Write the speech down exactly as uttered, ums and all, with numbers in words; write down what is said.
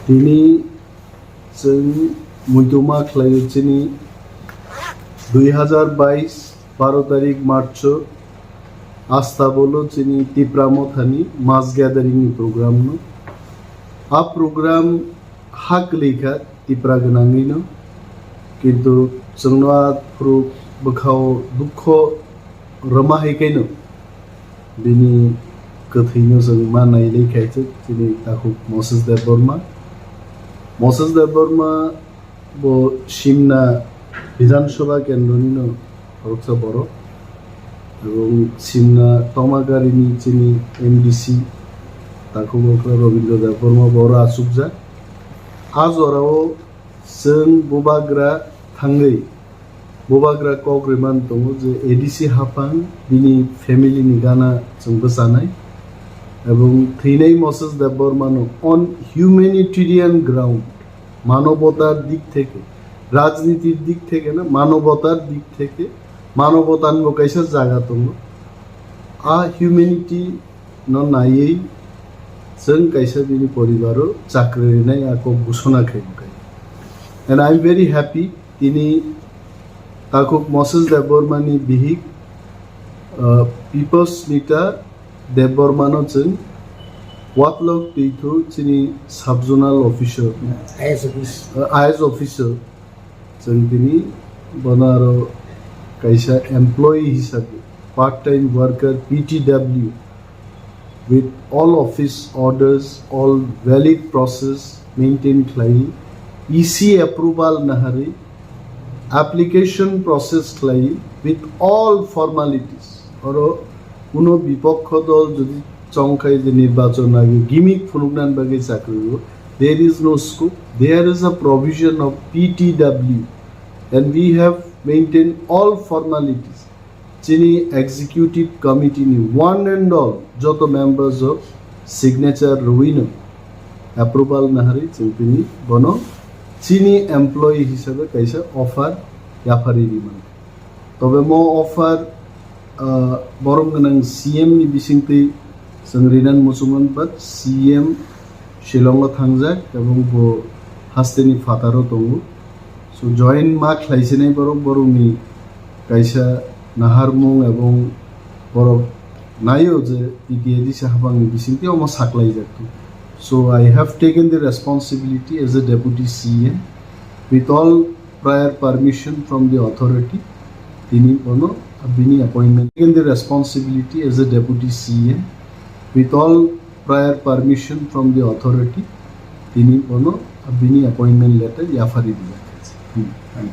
Tini chwng muitoma khlaio chini dui hazar bais baro tarik March o Astabolo chini Tipra Mothani mass gathering ni program no. A program ha kwlwi kha Tipra gwnangwi no, kintu chwngno a phuru bwkhao dukho rwma hai khaino bini kwthwino chwng ma nailai khaisuk chini takhuk Moses Debbarma. Moses Debbarma bo Simna Bidhan Sabha kendroni no khoroksa borok, ebong Simna Tomagarini chini M D C takhuk okra Robindra Debbarma bo oro achukjak. A jorao chwng bubagra thangwi bubagra kok rwmani tongo je A D C haphang bini family ni gana chwng bwchanai, ebong thwinai Moses Debbarma no on humanitarian ground, manobotar dik theke, rajnitir dik theke na, manobotar dik theke, manobotar bo kaisa jaga tongo. A humanity no naiwi chwng kaisa bini poribaro chakri rinai a kok ghosona khai bwkhai. And I am very happy, tini takhuk Moses Debbarma ni bihik, uh, Pipos Mita Debbarma no chwng Watlok Twithu chini sub-zonal officer, I S office. Uh, I S officer, chwng tini bono aro kaisa employee hisabe, part-time worker, P T W, with all office orders, all valid process maintain khlai, E C approval naharwi, application process khlai, with all formalities. Oro kuno bipokho dol jodi chongkhai je nirbachon age gimmick phunuknani bagwi chakri o, there is no scope. There is a provision of P T W, and we have maintained all formalities. Chini executive committee ni one and all joto members o signature rwino approval naharwi chwng tini bono chini employee hisabe kaisa offer yaphari rimani. Tobe mo offer, ah, borom gwnang C M ni bisingtwi chwng rinan muchungmani, but C M Shillong o thangjak ebong bo hasteni phataro tongo. So join ma khlaisinai borok, borokni kaisa naharmung ebong borok naio je P T A D C haphangni bisingtwi omo saklaijak. So I have taken the responsibility as a deputy C M with all prior permission from the authority. Tini bono bini appointment, taken the responsibility as a deputy C M with all prior permission from the authority. Tini bono bini appointment letter yaphari dijak. Hmm.